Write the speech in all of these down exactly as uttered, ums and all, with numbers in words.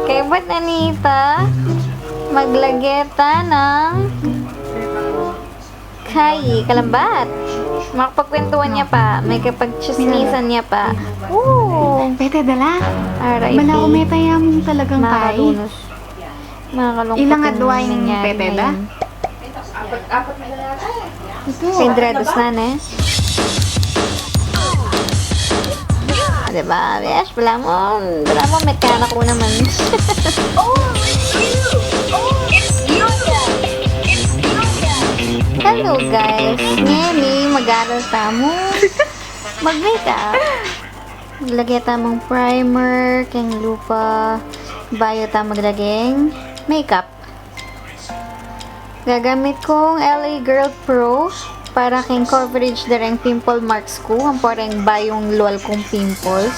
Kaybat na nita, maglage ta nang kayi, kalambat. Makapagkwentuhan ya pa, makapagtsismisan ya pa. Ooh. Pete da la. Aray, bala ko meta ya mung talagang kayi. Makalungkut. Ilang adwa ing pete da? Ito. Pindrados na, ne? Ah, diba, besh? Bala mu, bala mu, mekana ku naman. Hello, guys. Ngeni, mag-aral tamu mag-makeup. Maglage tamung primer keng lupa bayu ta maglageng makeup. Gagamit kung L A Girl Pro para keng coverage da reng pimple marks ku, ampo reng bayung lual kung pimples.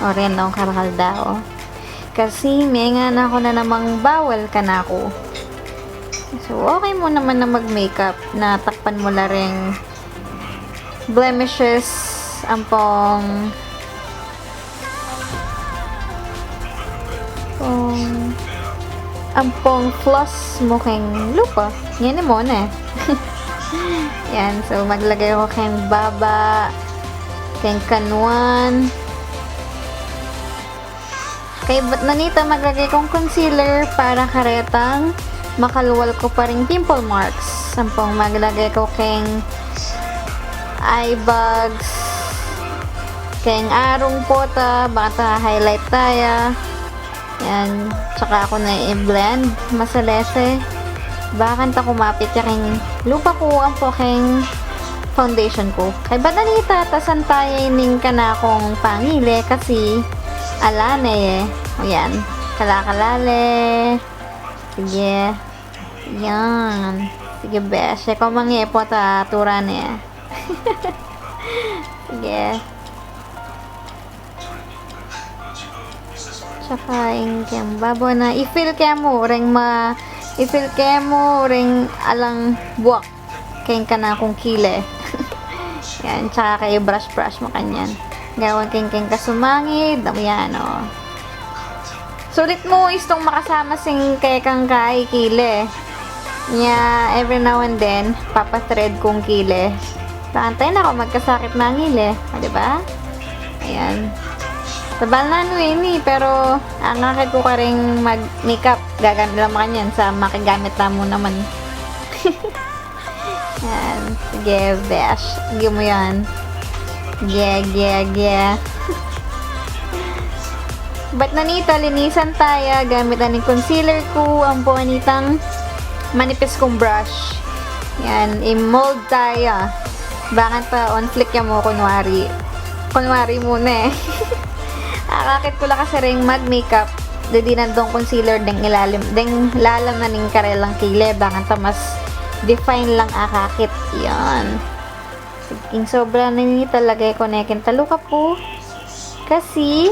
O, ren, no, karakal da, o. Kasi mengan na ku na namang bawal kanaku. So, okay mu naman na mag-makeup na takpan mu la reng blemishes, ampong, ampong, ampong flaws mu keng lupa. Ngeni mu ne. Yan, so maglage ku keng baba, keng kanuan. Kaybat na nita, maglage kung concealer para karetang makalual ku pa ring pimple marks. Ampong maglage ku keng eye bags, keng arung pota, bang ta highlight taya. Yan, tsaka ku na i-blend masalese. Bakanta kumapit ya keng lupa ku, ampo keng foundation ku. Kaybat na nita, tasan taya ining kanakung pangile kasi ala ne ye. O yan, kalakalale. Sige. Yan. Sige, besh. Ikaw mang epot, a, tura ne. Sige. Tsaka ing keng babo na, i-fill ke mu reng ma-, i-fill ke mu reng alang buak keng kanakung kile. Yan, tsaka ke i-brush-brush makanyan. Gawan keng, keng kasumangid, amu yan, o. Sulit mu istung makasama sing kekang kai kile. Nya, every now and then, papa-thread kung kile. Bakanta e na ku magkasakit mangile. O, diba? Ayan. Tabal na nu ini, pero ang akit ku karing mag-makeup, gagamit la makanyan sa makigamit la mu naman. Yan. Sige, besh. Sige mu yan. Ge, ge, ge. Bat na nita, linisan taya gamit na ning concealer ku, ampo anitang manipis kung brush. Yan, i-mold taya. Bakanta on fleek ya mu, kunwari. Kunwari mu ne. Akakit ku la kasi ring mag-makeup, didinan dong concealer deng ilalim, deng lalam na ning karelang kile, bakanta mas define lang akakit. Yan. Ing sobra na nita, lage ku ne keng taluka pu. Kasi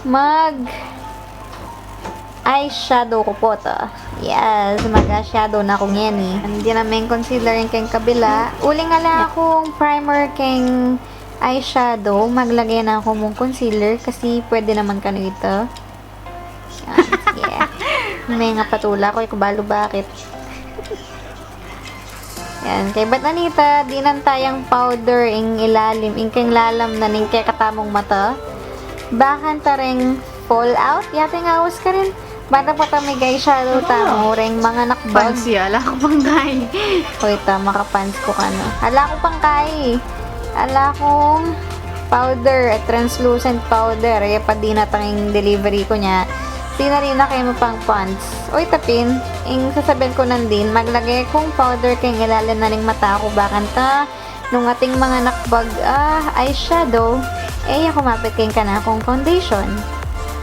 mag-eyeshadow ku pu ta. Yes, mag-eyeshadow na ku ngeni. Dinan meng concealer ing keng kabila. Uling ala kung primer keng eyeshadow, maglage na ku mung concealer kasi pwede naman kanu ita. Yan, sige. Menga patula ku, e ku balu bakit. Yan, kaybat na nita, dinan tayang powder ing ilalim, ing keng lalam na ning kekatamung mata. Bakanta reng fallout, yata ing aus karin. Bata pa ta mag-eyeshadow tamu, reng manganakbag. Pants ya, ala ku pang kai. Oy, ta, maka-pants ku kanu. Ala ku pang kai. Ala kung powder, translucent powder. E pa dinatang ing delivery ku nya. Sinari na kaya mu pang pants. Oy, ta pin, ing sasabian ku nandin, maglage kung powder keng ilalim na ning mata ku, bakanta nung atin manganakbag a eyeshadow, e ya kumapit keng kanakung foundation.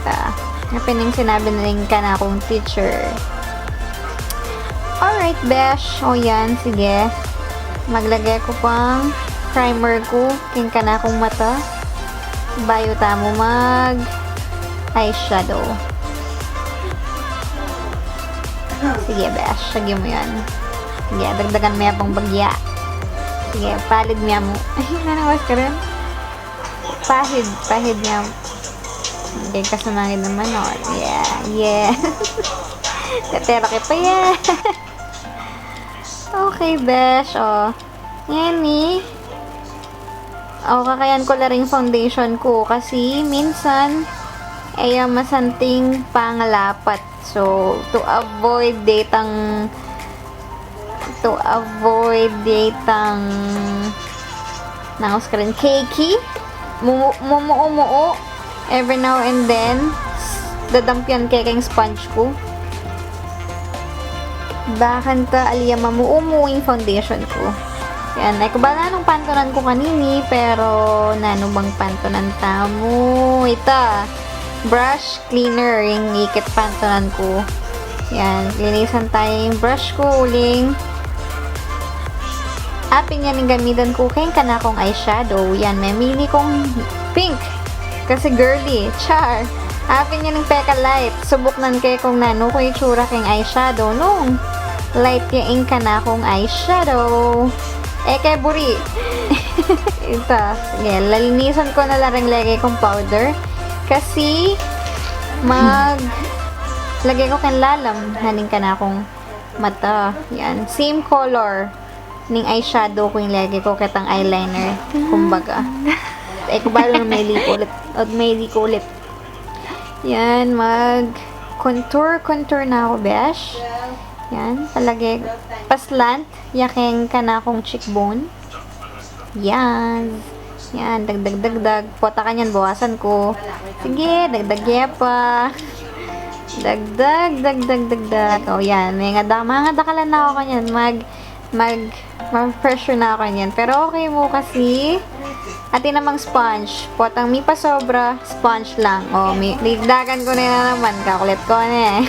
Ta, ya pin ing sinabi na ning kanakung teacher. Alright, besh. O yan, sige. Maglage ku pang primer ku keng kanakung mata. Bayu tamu mag-eyeshadow. Sige, besh. Sige mu yan. Sige, dagdagan me ya pang bagya. Sige, palid me ya mu. Ay, nanawas ka rin. Pahid, pahid me ya mu. Keng kasumangit naman, o. Yeah, yeah. Tetera ke pa, yeah. Okay, besh, o. Ngeni, o, kakayan ku la ring foundation ku kasi minsan, e ya masanting pangalapat. So, to avoid detang, to avoid detang, nang screen cakey, mumu-, mumuo-muo, every now and then, s-, dadampian ke keng sponge ku. Bakanta ali ya mamuo-muo ing foundation ku. Yan, e ku balu nung pantunan ku kanini, pero nanu bang pantunan tamu? Ita, brush cleaner, ing ikit pantunan ku. Yan, linisan taya ing brush ku uling apin yan ing gamitan ku keng kanakung eyeshadow. Yan, memili kung pink kasi girly. Char! Apin yan ing peka light. Subuknan ke kung nanu kung itsura keng eyeshadow nung light ya ing kanakung eyeshadow. E ke buri. Ita. Sige, lalinisan ku na la ring lege kung powder. Kasi, mag-, lage ku keng lalam na ning kanakung mata. Yan. Same color ning eyeshadow ku ing lege ku ketang eyeliner. Kumbaga. E ku balu nung meli ku ulit. O, meli ku ulit. Yan, mag-contour, contour na ku, besh. Yan, palage, paslant ya keng kanakung cheekbone. Yan. Yan, dagdag, dagdag. Pota kanyan, bawasan ku. Sige, dagdag ya pa. Dagdag, dagdag, dagdag. O, yan. Mengada-, mengadakel na ku kanyan. Mag-, mag-, ma-pressure na ku kanyan. Pero okay mu kasi. Atin namang sponge. Potang mipasobra, sponge lang. O, mi-, didagdagan ku ne naman. Kakulit ku ne.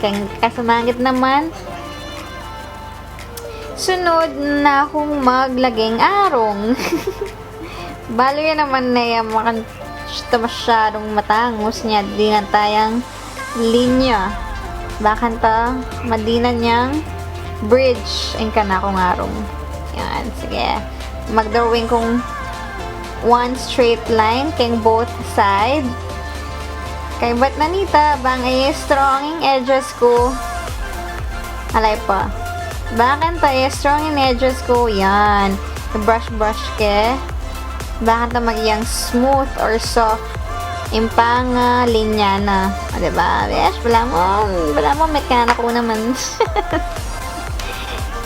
Keng kasumangit naman. Sunod na kung maglageng arung. Balu ya naman ne ya makan-, masyadung matangus nya, dinan tayang linya. Bakanta madinan yang bridge ing kanakung arung. Yan, sige. Mag-drawing kung one straight line keng both side. Kaybat na nita, bang e strong ing edges ku. Alay pa. Bakanta e strong ing edges ku. Yan. Brush-brush ke. Bakanta maging smooth or soft ing pang, ah, linya na. O, diba? Yes, balamu, balamu, mekanik ku naman.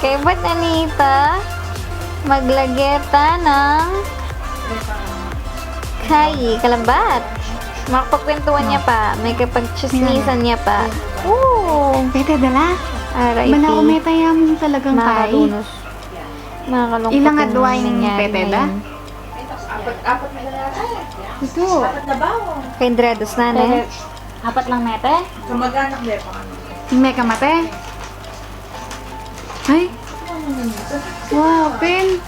Kaybat na nita, maglage ta nang kayi, kalabat. Makapagkwentuhan ya pa, makapagtsismisan ya pa. Oo. Pete dala. Aray, bala ku meta yang talagang kayi. Makalunus. Makalungkut. Ilang adwa ing pete da? Apat, apat na lang. Ito. Apat na ba? Kay Dredos na, ne? Apat lang mete? Kamag-anak na pa kami. Ing mekamate? Ay. Wow, Pin.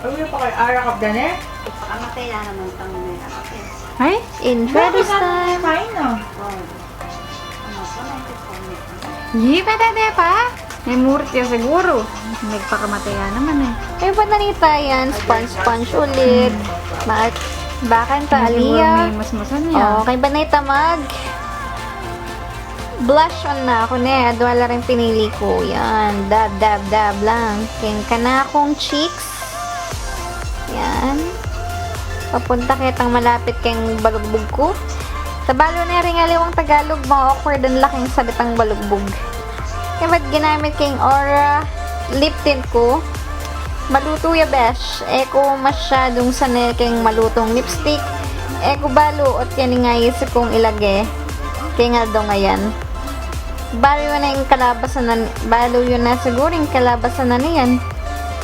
Ay, uy, pa kay Ara Kapdan, eh. Pakamatay na naman tang mekamate. Ay? In Dredos time. Kain na. Oh. Ye, pwede pa? May murit ya siguro. Nagpakamatay ya naman, eh. Kaybat na nita yan, sponge-sponge ulit. Bakanta ali ya. May masmasan ya. O, kaybat na nita mag-blush on na ku ne. Adwa la ring pinili ku. Yan. Dab, dab, dab lang. Keng kanakung cheeks. Yan. Papunta ketang malapit keng balugbug ku. Sa balu ne ring aliwang Tagalog, ma-awkward-an la keng salitang balugbug. Kaybat ginamit ke ing Aura lip tint ku. Malutu ya, besh. E ku masyadung sane keng malutung lipstick. E ku balu ot yan ing aisip kung ilage keng aldo ngayan. Balu yu na ing kalabasan na, balu yu na siguru ing kalabasan na niyan.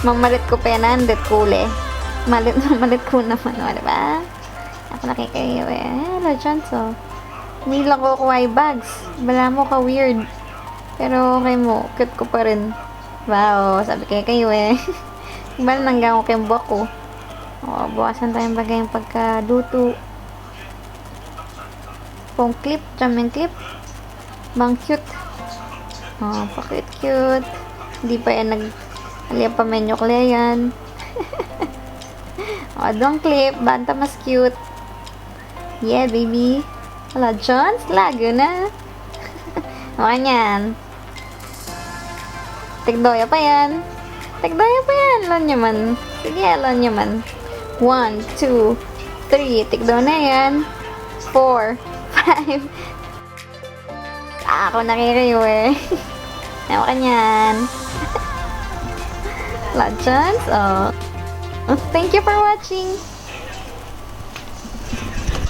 Mamalit ku pa yan, andit kule. Malit, mamalit ku naman, o, diba? Aku na kekayu, e. Hello, Chanso. Milang ku ku eye bags. Balamu ka-weird. Pero okay mu, cute ku pa rin. Wow, sabi kekayu, e. Bal nanggang ku keng buak ku. O, bawasan taya ing bagay ing pagkadutu. Pung clip, tsam ing clip. Bang cute. O, pa-cute-cute. Di pa yan nag-, ali pa menyuk le yan. O, adwang clip, banta mas cute. Yeah, baby. Ala, Jones, lagu na. Makanyan. Tikdo ya pa yan. Tikdo ya pa yan. Lawan ya man. Sige, lawan ya man. One, two, three. Tikdo na yan. Four, five. Aku nakiriyu e. Makanyan. Ala, Jones, o. Thank you for watching.